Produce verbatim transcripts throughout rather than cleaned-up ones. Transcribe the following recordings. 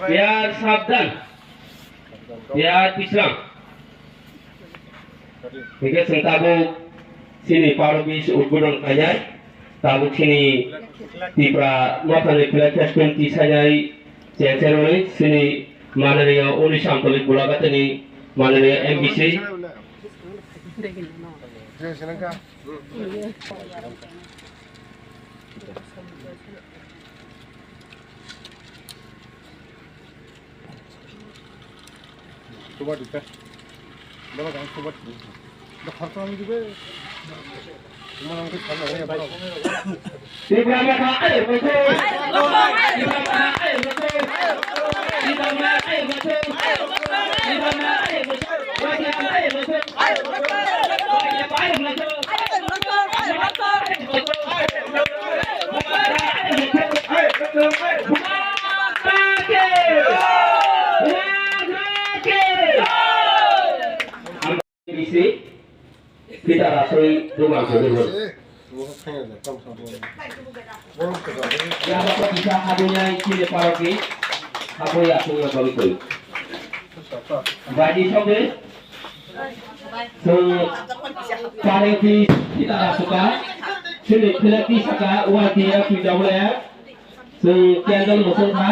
Biar sabdan, biar pisang. Hingke chwng tabuk chini parobis udbodon khainai, tabuk chini Tipra Mothani Flag Festival tisainai chengcheroni chini mananiya Unisha Antolik Bulagatini mananiya M B C. Coba dita. Mana kan coba dita. Dah harta lagi juga. Mana nanti sana ya, Bang. Tipra Motha, ayo, betul. Tipra Motha, ayo, betul. Tipra Motha, ayo, betul. Tipra Motha, ayo, betul. Tipra Motha, ayo, betul. Bisi, kita rasoi rumah dulu. Ya, bapak bisa hadunya isi leparoki, aku ya punya balikoi. Bagi sobe, so, parenti kita rasuka, sini pelati saka, uang dia kita boleh. Chwng candle mwswk kha,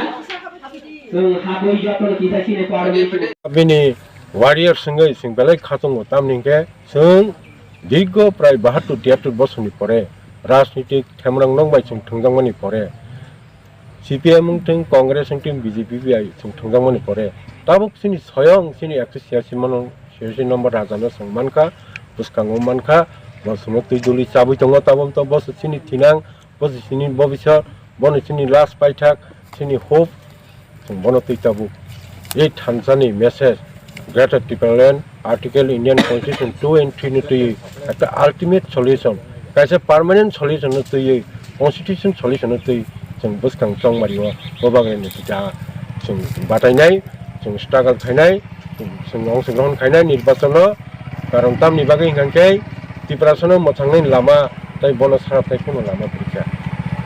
chwng habwi jotono kisa sini parwi. Bini warrior swngwi chwng belai khatungo, tamni hwnkhe chwng dirgo prai bahattur tiyattur bosorni pore rajnitik themrang nokbai chwng thwngjakmani pore C P M wngthwng, Congress wngthwng, B J P bai chwng thwngjakmani pore tabuk chini soyong chini ekso siyasi mano siyasi number rajano chwng mankha, bwskango mankha, bo chwngno twi duli chabwi tongo, tabuk to boso chini thinang. Bo chini bobiswt, bono chini last paithak, chini hope, chwng bono twi tabuk. Ei thansani message, Greater Tipraland, Article Indian Constitution two and three no twiwi, ekta ultimate solution, kaisa permanent solution no twiwi, constitution solution no twi, chwng bwskang chongmari o, bo bagwi ni kisa chwng batainai, chwng struggle khainai, chwng ongsograhon khainai nirbachon no, karon tamni bagwi hwnkhe Tiprasano mwthangnai lama tei bono sarap tei phano lama kwrwikha.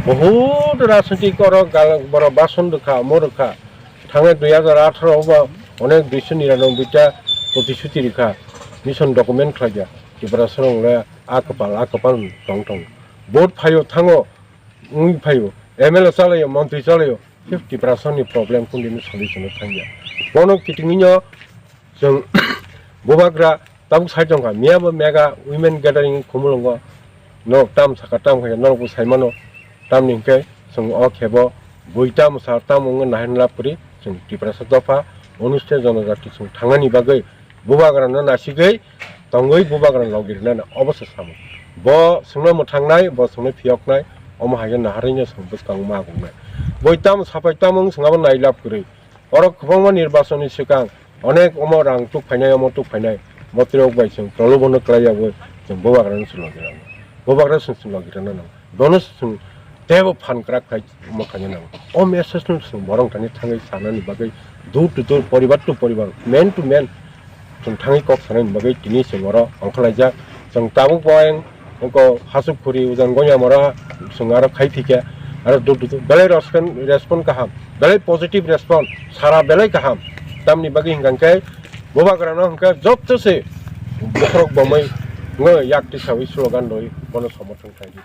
Bohut rajnitik oro gal-, borok bason rwkha, omo rwkha. Thangnai dui hajar atharo o ba onek duiso niranoboi ta protishuti rwkha, mission document khlaijak. Tiprasano le a kwpal, a kwpal tong tong. Vote phaio thango, wngwi phaio, M L A chalaio, montri chalaio, khe Tiprasani problem kundini solution thangya. Bono kitingwino chwng bubagra tabuk sai tongkha, miyabo mega women gathering Khumulwngo norok tam sakha tam khaikha norokbo saimano, tamni hwnkhe chwng o khebo bui tamo sa tamo wngwi naharna lab kwrwi chwng Tiprasa dopha Anusute Jonojati chwng thangnani bagwi bubagrano nasigwi tongwi bubagrano logi rwnani obo se samung. Bo chwngno mwthangnai, bo chwngno phiyoknai, omo hai khe naharwino chwng bwskango ma gungnai. Bui tamo sapai tamo wng chwng abo nai lab kwrwi. Oro kwbangma nirbachonni swkang onek omo rang tuk phainai, omo tuk phainai, botrok bai chwng prolobono kwlai yagwi chwng bubagrano chwng logi rwnai. Bubagra chwng chwng logi rwna nango. Bono chwng teibo phan kwrak khai omo khaina nango. O message no chwng borok thani thangwi sanani bagwi door to door, poribar to poribar, man to man chwng thangwi kok sanani bagwi tini chwng oro ongkhorlaijak. Chwng tabuk bo ayang oko Hasuk Khuri, Ujan Goyamara chwng aro khai thikya. Aro door to door belai respon-, respond kaham, belai positive respond, sara belai kaham. Tamni bagwi hwnkha khe bubagrano hwnkha joto se bokhorok bomwi wngwi yak tisawi slogan rwi bono somorthon khlai di.